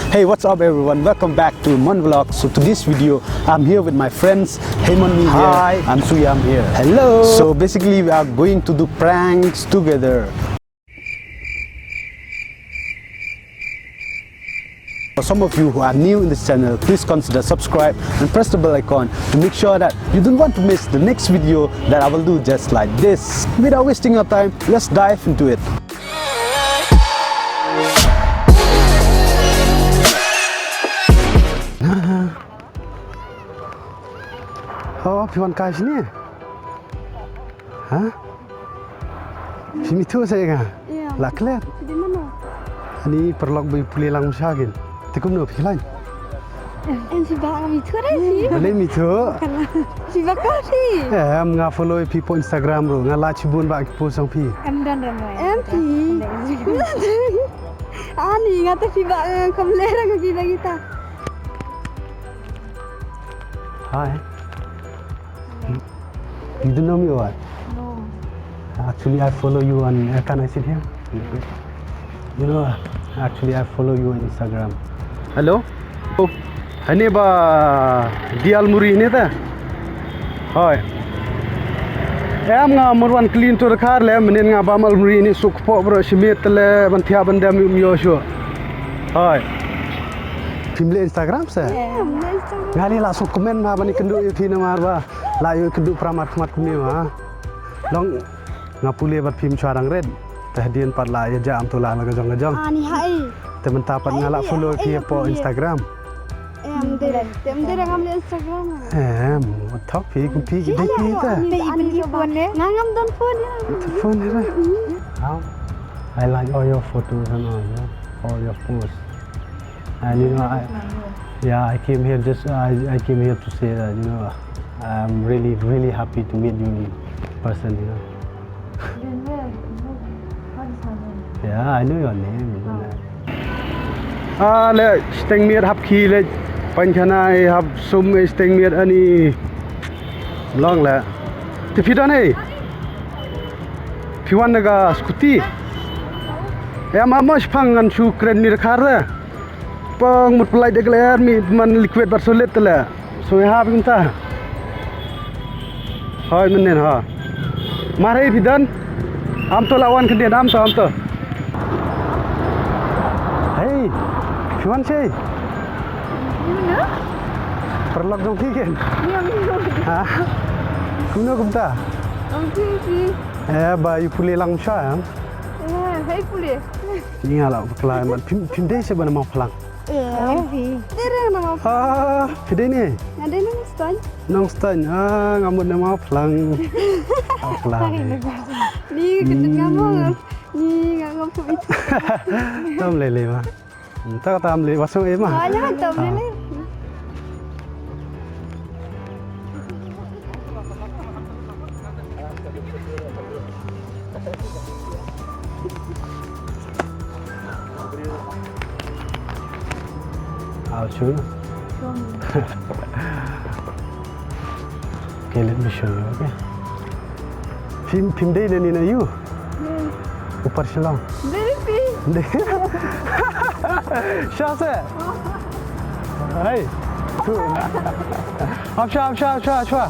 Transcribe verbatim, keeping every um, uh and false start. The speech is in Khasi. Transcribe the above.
Hey, what's up everyone? Welcome back to Mon Vlog. So today's video, I'm here with my friends Hemon Ni here. Hi. And Suyam here. Hello. So basically we are going to do pranks together. For some of you who are new in this channel, please consider subscribe and press the bell icon to make sure that you don't want to miss the next video that I will do just like this. Without wasting your time, let's dive into it. Oh, phi wan kai shane? Ha? Phi mithuh sa ïa nga? Ïa. La klet. Phi dei mano? Ani paralok ba pule lang sha kin. Te kumno phi laiñ? Em, phi ba nga mithuh re phi? Balei mithuh? Phi ba ka phi? Em, nga follow phi po Instagram ruh. Nga la chibun ba ki post jong phi. Em don re mo. Em phi. Ani nga te phi ba nga kam le ra nga phi ba kita. Hi. You don't know me or what? No. Actually, I follow you on. Uh, can I sit here? You know, actually, I follow you on Instagram. Hello? Oh, hane ba Dialmuri ne ta? Hoi. Em nga murwan clean to the car le, menen nga ba Malmuri ni suk po bro shimit le ban thiah ban dem yum yo shu. Hoi. Phim le Instagram se? Em, le Instagram. Nga ni la suk comment ma ban i kynduh ïa phi namar ba. La ïoh kynduh para markhmat kumne ma. Long nga pule bad phim shuwa dang ret. Te hadien pat la ïa jam tu la la ka jong ka jong. Ah, ni hai. Te mynta pat nga la follow phi hapoh Instagram. Em, dei. Te em dei ngam le Instagram. Em, thok phi kum phi dei phi ta. Phi phi phone ne? Nga ngam don phone ïa. Phone ïa. How? I like all your photos and all, you know, all your posts. And you know, I, yeah, I came here just, I, I came here to say that, you know, I'm really, really happy to meet you in person, you know. Then where, what is my name? Yeah, I know your name, you know. Oh. Ah, le, steng miet hap khi le, pan khana hap sum steng miet ani long le. Te phi don ei? Phi wan na ka scooty. Ya ma ma shpang ngan shu kren ni khar le. Pang mut pelai de kler mi man liquid bat sulit tele. So ha phi kumta. Hoi menen ha. Mar hei phi don. Am to la wan khyndiat am to am to. Hei. Phi wan sei. Paralok jong phi ken. Ha. Kumno kumta. Eh ba yu pule lang sha ya. Eh hei pule. Ni nga la bakla man phim phim dei se ban ma phlang. Eh, phi. Dei re na ma. Ah, phi dei ne? Nga dei Nongstoiñ. Nongstoiñ. Ah, nga mut na ma phlang. Phlang. Ni kit nga mo. Ni nga ngam phi. Tam le le ma. Ta tam le ba so e ma. Ah, ya tam le le. I'll show you. Show me. Okay, let me show you, okay? Phim, phim dei na ni na you? Hmm. Upar Shillong. Dei phi. Dei. Sha se. Hey. Tu. Ap sha, ap sha, ap sha, ap sha.